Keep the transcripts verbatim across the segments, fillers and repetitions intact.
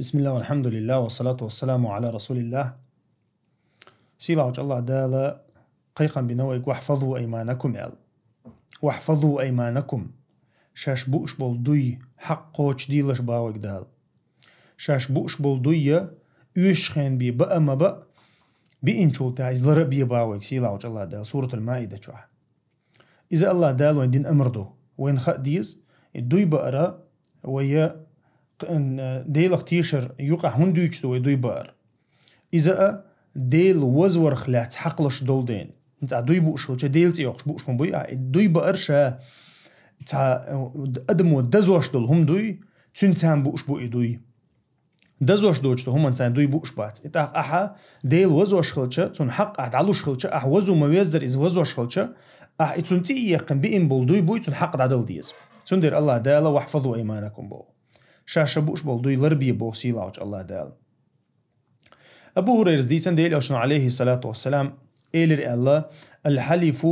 بسم الله والحمد لله والصلاة والسلام على رسول الله. Сийлахьчу Аллах Дала кхайкхам бина вайга: «واحفظوا أيمانكم», аьлла. «واحفظوا أيمانكم». Шаьш бууш болу дуй хьакъ кхочушдийлаш бах вайга Дала. Шаьш бууш болу дуй я оьшуш хенахь бен баа а ма баа, биинчул тӀаьхьа иза лар а бе бах вайга сийлахьчу Аллах Дала Суратул Маида чохь. Иза Аллах Дала вайна дина амр ду. Вайна хаа деза, и дуй баара вай я, кх-, н-, Делах тешар юкъахь хӀунда дуьйцуш ду вай дуй баар? Иза а Дела вазварх лаьцна хьакхалаш долу дела. ХӀинца дуй бууш хилча, Делан цӀе йоккхуш бууш ма буй ахь. И дуй баар ша цхьа, э, адамо дазош долу хӀума дуй, цуьнан царна бууш бу и дуй. Дазош доцучу хӀуманца дуй бууш бац. И тӀаккха ахьа Дела вазваш хилча, цунна хьакъ ахь дӀалуш хилча, ахь вазо ма веззара иза вазваш хилча, ахь и цунна цӀе а яьккхина биина болу дуй буй, цунна хьакъ дӀадала деза. Цундела Аллах Дала «واحفظوا أيمانكم» боху. Ша-ша бууш болу дуй лар бе боху сийлахьчу Аллах Дала. Абу ХӀурайрас дийцина Делан Элчано, алейхиссалату вассалам, элира аьлла: «الحلف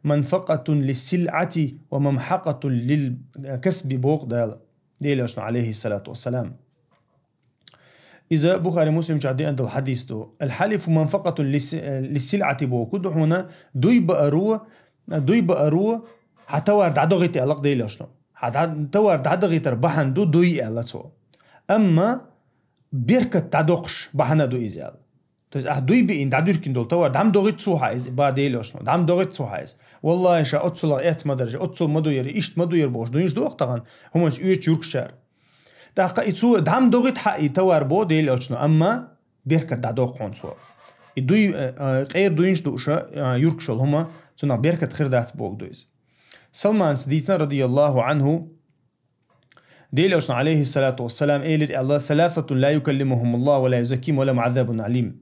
منفقة للسلعة وممحقة للكسب», боху Дала. Делан Элчано, алейхиссалату вассалам. Иза Бухари Муслим чохь деана долу хьадис ду. «الحلف منفقة للس-, للسلعة» боху ду хьуна, дуй бааро, дуй бааро, хьан товар дӀадохийта аьлла-кх Делан Элчано. Хьан дӀа-, товар дӀадохийтар бахьана ду дуй аьлла цо. Амма беркат дӀадоккхуш бахьана ду иза аьлла. То есть ахь дуй биина дӀадуьркина долу товар дӀа ма дохийта цо хьан иза, бах Делан Элчано, дӀа ма дохийта цо хьан иза. Валлахи, ша оццулагӀа эцна ма дара, оццул ма дуьйра, иштта ма дуьйра бохуш, дуйнаш ду-кх тахана хӀуманаш оьцучу юркшара. ТӀаккха и цо дӀа ма дохийта хьан и товар боху Делан Элчано, амма беркат дӀадоккху хьуна цо. И дуй, э, э, къера дуйнаш ду ша, э, юркаш йолу хӀума, цунах беркат хир дац боху ду иза. Салманца дийцина, радияллаху анхӀу, Делан Элчано, алейхиссалату вассалам, элира аьлла: «ثلاثة لا يكلمهم الله ولا يزكيهم ولهم عذاب أليم».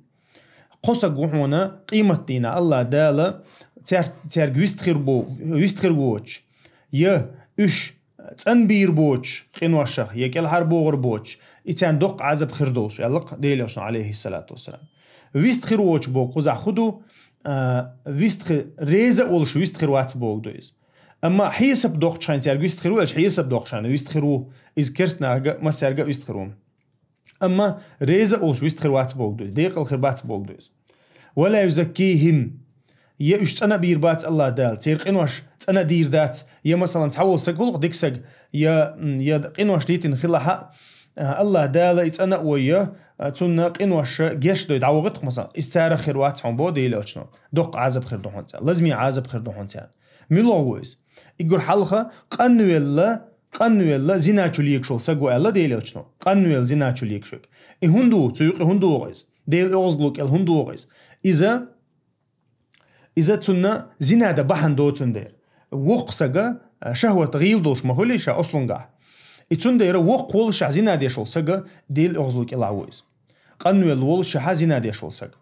Кхо саг ву хьуна къематдийнахь Аллах Дала цаьрт-, цаьрга вист хир бо-, вист хир воцуш, я уьш цӀанбийр боцуш къиношах, я кӀелхьарбохур боцуш, и царна доккха Ӏазап хир долуш, аьлла-кх Делан Элчано, алейхиссалату вассалам. Вист хир воцуш боху кхузахь хӀун ду, а, вист хи-, реза а волуш вист хир вац боху ду иза. Амма хьесап доккхучу хенахь цаьрга вист хир ву, аьлча хьесап доккхучу хенахь вист хир ву. Иза керстанаха а, массаьрга а вист хир ву. Амма реза а волуш вист хир вац боху ду иза, декъал хир бац боху ду иза. «ولا يزكيهم». Я уьш цӀана а бийр бац Аллах Дала, церан къинош цӀана а дийр дац, я, масалан, цхьа волу саг гӀуллакх дика саг, я, м, я къинош дитина хилахь а, а, Аллах Дала и цӀана а вой, я, а, цунна къинош геш дой дӀавохуьйту-кх, масалан, иза царах хир вац хьуна боху Делан Элчано. Доккха Ӏазап хир ду хьуна царна, лазаме Ӏазап хир ду хьуна царна. МуьлхӀа ву иза? Уггар хьалха къанвелла, къанвелла зина чу легаш волу саг ву аьлла Делан Элчано. Къанвелла зина чу легаш верг. И хӀунда ву? Цу юкъе хӀунда вогӀу иза? Делан оьгӀазло кӀел хӀунда вогӀу иза? Иза, иза цунна зина дан бахьана доцун дера. Воккха сага, а, шахӀват гӀийла долуш ма хуьлий ша ослунгахь. И цундела воккха волушехь зина деш волу сага Делан оьгӀазло кӀелахь ву иза. Къанвелла волушехь зина деш волу сага.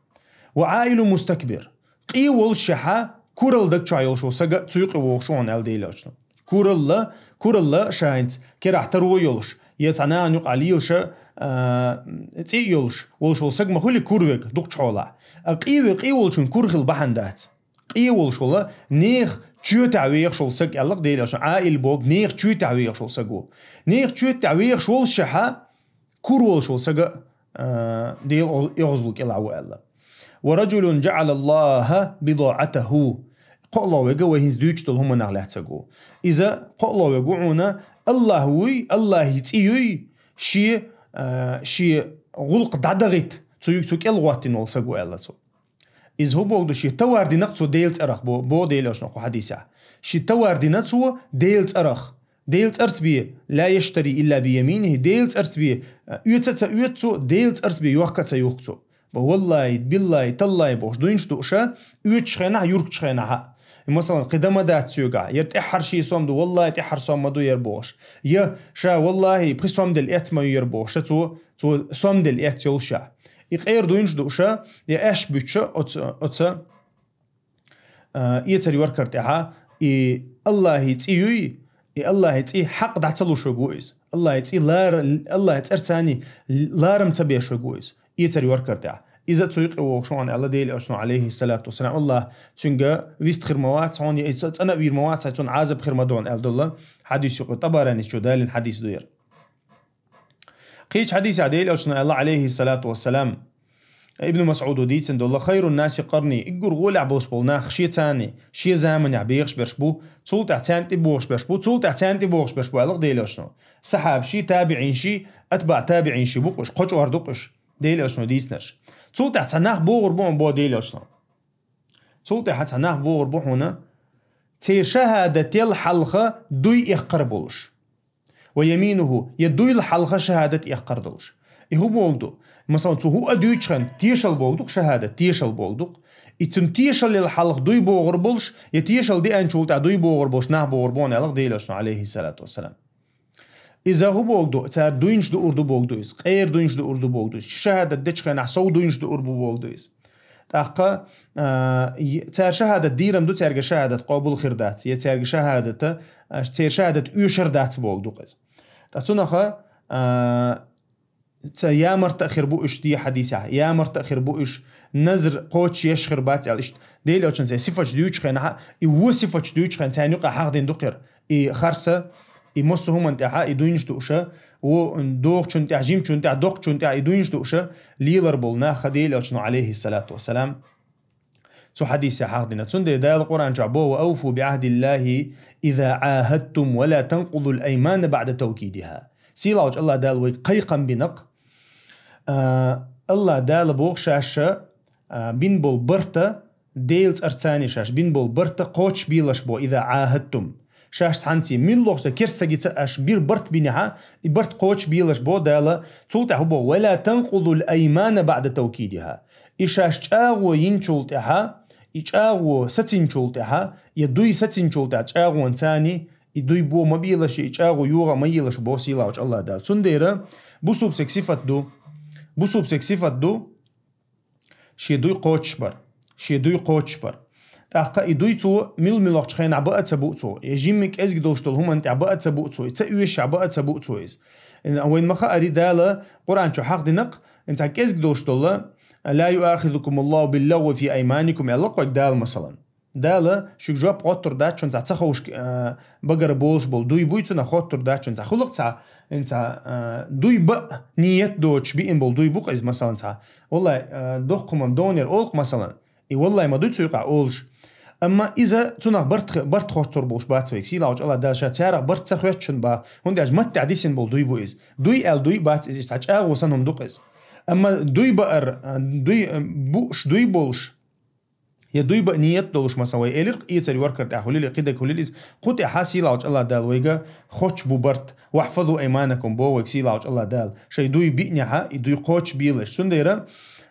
«وعائل مستكبر». Къе волушехь, куралла даг чохь йолуш волу сага цу юкъе вогӀуш ву хьуна аьлла Делан Элчано. Куралла, куралла ша хӀинца керахь таро йолуш, я цхьа нахана юкъахь лелаш, а, цӀе а йолуш, волуш волу саг ма хуьлий кура верг дукхачу хьолахь. А къе ве-, къе волчун кура хила бахьана дац. Къе волуш волу нехан чоьтахь вехаш волу саг аьлла-кх Делан Элчано, Ӏаил боху, нехан чоьтахь вехаш волу саг ву. Нехан чоьтахь вехаш волушехь, кура волуш волу сага, а, Делан оьгӀазло кӀелахь ву аьлла. «ورجل جعل الله بضاعته». КхоалгӀа верг вай хӀинца дуьйцуш долу хӀуманах лаьцна саг ву. Иза кхоалгӀа верг ву хьуна, Аллах вуй, Аллахьан цӀе юй, шен, а, шен гӀуллакх дӀадахийта, цу юг-, цу кӀел гӀоттина волу саг ву аьлла цо. Иза хӀун боху ду, шен товар дина-кх цо Делан цӀарах бо-, боху Делан Элчано кху хьадисехь. Шен товар дина цо Делан цӀарах. Делан цӀарца бен, «لا يشتري إلا بيمينه», Делан цӀарца бен, а, оьца а ца оьцу цо, Делан цӀарца бен йохка а ца юхку цо. Бо валлахи, биллахи, таллахи бохуш дуйнаш ду ша, оьцучу хенахь, юркучу хенахь а. Масалан, кхин дан ма дац соьгахь, я тӀаьххьара шен сом ду, валлахи, тӀаьххьара сом ма ду яра бохуш. Я ша, валлахи, пхи сом делла эцна ма ю яра бохуш, ша цо, цо сом делла эцна йолушехь. И къера дуйнаш ду ша, я аьшпаш буьтуш оцу, оцу а, эцар йоркар тӀехьа, и Аллахьан цӀе юй, и Аллахьан цӀе хьакъ дӀа ца луш верг ву иза. Аллахьан цӀе лара-, Аллахьан цӀарца ларам ца беш верг ву иза. Эцар йоркар тӀехьа. Иза цу юкъе вогӀуш ву хьуна аьлла Делан Элчано, алейхиссалату вассалам. Аллах цуьнга вист хир ма вац хьуна, я иза цӀана а вийр ма вац, цунна Ӏазап хир ма ду хьуна аьлла долу хьадис юкъе, Табаранис чу далийна хьадис ду яра. Кхечу хьадисехь Делан Элчано аьлла, Ӏалайхи салату вассалам, Ибн Масъудо дийцина долу: «Хайрун наси къарни», уггар гӀолехь болуш болу нах шен царни, шен заманехь бехаш берш бу, цул тӀаьхьа царна тӀе бохуш берш бу, цул тӀаьхьа царна тӀе бохуш берш бу аьлла Делан Элчано. Сахьабаший, табиӀинший, атбаъ табиӀинший бу-кх уьш, кхо чкъор ду-кх уьш, Делан Элчано дийцинарш. Цул тӀаьхьа цхьа нах богӀур бу хьуна боху Делан Элчано. Цул тӀаьхьа цхьа нах богӀур бу хьуна, церан шахӀадател хьалха дуй эккхар болуш. Ва яминуху, я дуйла хьалха шахӀадат эккхар долуш. И хӀун боху ду? Масалан, цо хӀуъа дуьйцучу хенахь тешал боху ду-кх, шахӀадат тешал боху ду-кх. И цуьнан тешалел хьалха дуй богӀур болуш, я тешал деанчул тӀаьхьа дуй богӀур болуш нах богӀур бу хьуна аьлла Делан Элчано, Ӏалайхи салату вассалам. Иза хӀун боху ду? Цара дуйнаш дуур ду боху ду иза. Къера дуйнаш дуур ду боху ду иза. ШахӀадат дечу хенахь сов дуйнаш дуур бу боху ду иза. ТӀаккха, а, й-, цара шахӀадат дийрам ду, цаьрга шахӀадат къобал хир дац, я цаьрга шахӀадата, а, церан шахӀадат оьшур дац боху ду-кх иза. Ткъа цунах, а, ца ямарта а хир бу уьш, дийцина хьадисехь, ямарта а хир бу уьш, назр кхочушъеш хир бац аьлла иштта. Делан Элчано церан сифаташ дуьйцучу хенахь, и вон сифаташ дуьйцучу хенахь царна юкъахь хьахдина ду-кх хӀара. И харца, и массо а хӀуманна тӀехь, и дуйнаш дууш, вон дохучунна тӀехь, жимачунна тӀехь, доккхачунна тӀехь, и дуйнаш дууш лелар болу нах ха Делан Элчано, Ӏалайхи салату вассалам, цу хьадисехь хьахдина. Цундела Дала Къуръан чохь боху: «Ва авфу би Ӏахдиллахи иза Ӏахадтум ва ла танкъудул аймана баӀда тавкидиха». Сийлахьчу АллахӀ Дала вайга кхайкхам бина-кх. А, АллахӀ Дала боху шаьш, а, бина болу барта, Делан цӀарца шаьш бина болу барта кхочушбелаш бо, иза Ӏахадтум. Шаьш цхьаьнций, муьлххачу керста стагаца аш бира барт бинехь, и барт кхочушбелаш бо Дала, цул тӀаьхьа хӀун боху: «Ва ла танкъудул аймана баӀда тавкидиха». И шаьш чӀагӀо йинчул тӀаьхьа, и чӀагӀо сацинчул тӀаьхьа, я дуй сацинчул тӀаьхьа чӀагӀонца и дуй бо ма белаш, и чӀагӀо йогӀу ма елаш бо сийлахьчу АллахӀ Дала. Цундела бусалба стеган сифат ду, бусалба стеган сифат ду, шен дуй кхочушбар. Шен дуй кхочушбар. ТӀаккха и дуй цо муьлха-муьлххачу хенахь баа а ца бу цо. Я жимма кӀезиг долуш долу хӀуманна тӀехь баа а ца бу цо. И ца оьшуш баа а ца бу цо иза. Вайна ма хаъара, Дала Къуръан чу хьахдина-кх, цхьа кӀезиг долуш долу: «Ла юахизукумуллаху биллагъви фи айманикум», аьлла-кх вайга Дала, масалан. Дала шуьга жоп хоттур дац шуна цхьа ца ховшка, а, багара болуш болу дуй буй, цунах хоттур дац шуна цхьа хӀуллакх цхьа, цхьа, а, дуй баа ниет доцуш биъна болу дуй бу-кх иза, масалан, цхьа. Валлай, а, доккха хӀума донера олу-кх, масалан. И валлай ма дуй цу юкъахь олуш. Амма иза цунах барт, барт хоттур болуш бац вайга. Сийлахьчу АллахӀ Дала ша царах барт ца хоьтту шуна боху, хӀунда аьлча маттехь дисина болу дуй бу иза. Дуй аьлла дуй бац иза, иза цхьа чӀагӀо санна хӀума ду-кх иза. Амма дуй баар, а, дуй, а, бууш дуй болуш, я дуй баа ниет долуш, масалан, вай элира-кх, эцар йоркар тӀехь хуьлийла, кхидерг хуьлийла иза, кху тӀехь сийлахьчу АллахӀ Дала вайга хоттуш бу барт. «Вахфазу айманакум», боху вайга сийлахьчу АллахӀ Дала. Шайн дуй биънехь, и дуй кхочушбелаш. Цундела,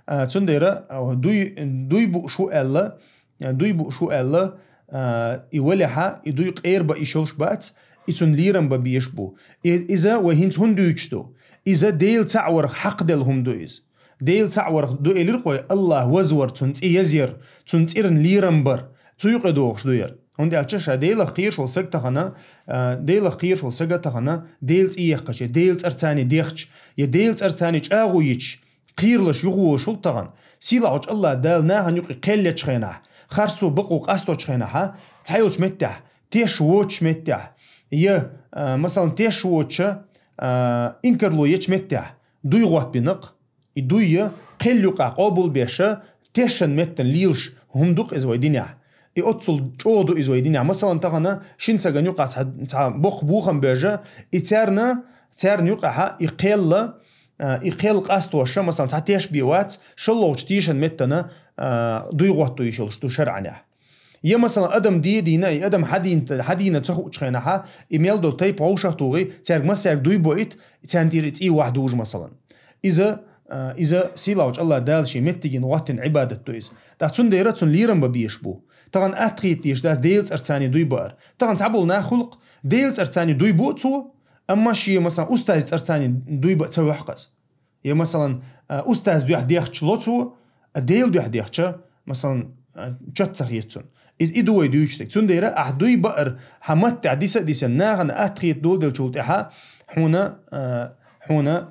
а, цундела, а, дуй, дуй бууш ву аьлла, а, дуй бууш ву аьлла, а, и валехь, и дуй къера бан йиш йолуш бац, и цунна лерам бан безаш бу. И, иза вай хӀинца хӀунда дуьйцуш ду? Иза Дела цхьаъ варах хьакхаделла хӀума ду иза. Дела цхьаъ варах ду элира-кх вай, АллахӀ вазвар, цуьнан цӀе язъяр, цуьнан цӀеран лерам бар, цу юкъа догӀуш ду яра. ХӀунда аьлча ша Делах кхоьруш волу саг тахана, а, Делах кхоьруш волу сага тахана, Делан цӀе яьккхича, я Делан цӀарца дехча, я Делан цӀарца чӀагӀо йича, кхералаш юхаволуш волу тахана. Сийлахьчу АллахӀ Дала нахана юкъе кхел ечу хенахь, харцо, бакъо къасточу хенахь, цхьайолчу меттехь, тешаш воцучу меттехь, я, а, масалан, тешаш воцуча, а, инкарло ечу меттехь, дуй гӀоттабина-кх. И дуй я кхел юкъахь къобалбеш, тешан меттана лелаш хӀума ду-кх иза вай динехь. И оццул чӀогӀа ду иза вай динехь. Масалан, тахана шина сагана юкъахь цхьа, цхьа боккха бохам беш, и царна, царна юкъахь и кхел, а, и кхел къастош, масалан, цхьа теш бен вац, шолгӀачу тешан меттана, а, дуй гӀотто йиш йолуш ду шарӀанехь. Я, масалан, адам дийна, и адам хьан дийна, хьан дийна ца хуучу хенахь, и мел долу тайпа вовшах а тухий, цаьрга массаьрга дуй боуьйту, царна тӀера и цӀий вахь дужу, масалан. Иза, а, иза сийлахьчу АллахӀ Дала шен меттигна гӀоттина Ӏибадат ду иза. ТӀаккха цундела цунна лерам бан безаш бу. Тахана атта хета дезаш дац Делан цӀарца дуй баар. Тахана цхьаболу нах хуьлу-кх, Делан цӀарца дуй бу цо, амма шен, масалан, устазан цӀарца дуй бан ца ваьхьу-кх иза. Я, масалан, а, устазан дуьхьа дехча ло цо, а Делан дуьхьа дехча, масалан, а, чот ца хета цунна. И, и ду вай дуьйцуш дерг. Цундела ахь дуй баар, хьан маттехь диса а дисина, нахана атта хета доладелчул тӀаьхьа хьуна, а, хьуна,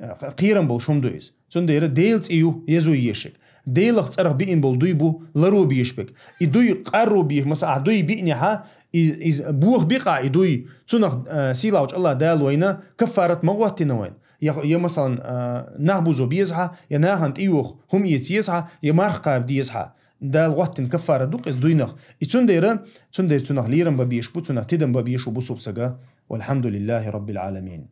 а, кхерам болуш хӀума ду иза. Цундела Делан цӀе ю язъян езаш. Делах цӀарах биъна болу дуй бу ларо безаш берг. И дуй къаро безаш, масалан, ахь дуй биънехь, и, иза бохабе-кх ахь и дуй, цунах, а, сийлахьчу АллахӀ Дала вайна каффарат ма гӀоттийна вайна. я, я, масалан, а, нах бузо беза хьа, я нахана тӀеюха хӀума эца еза хьа, я марха кхаба деза хьа. Дала гӀоттина каффара ду-кх из дуйнах. И цундела, цундела цунах лерам бан безаш ба, цунах тидам бан безаш ва бусалба саг. والحمد لله رب العالمين.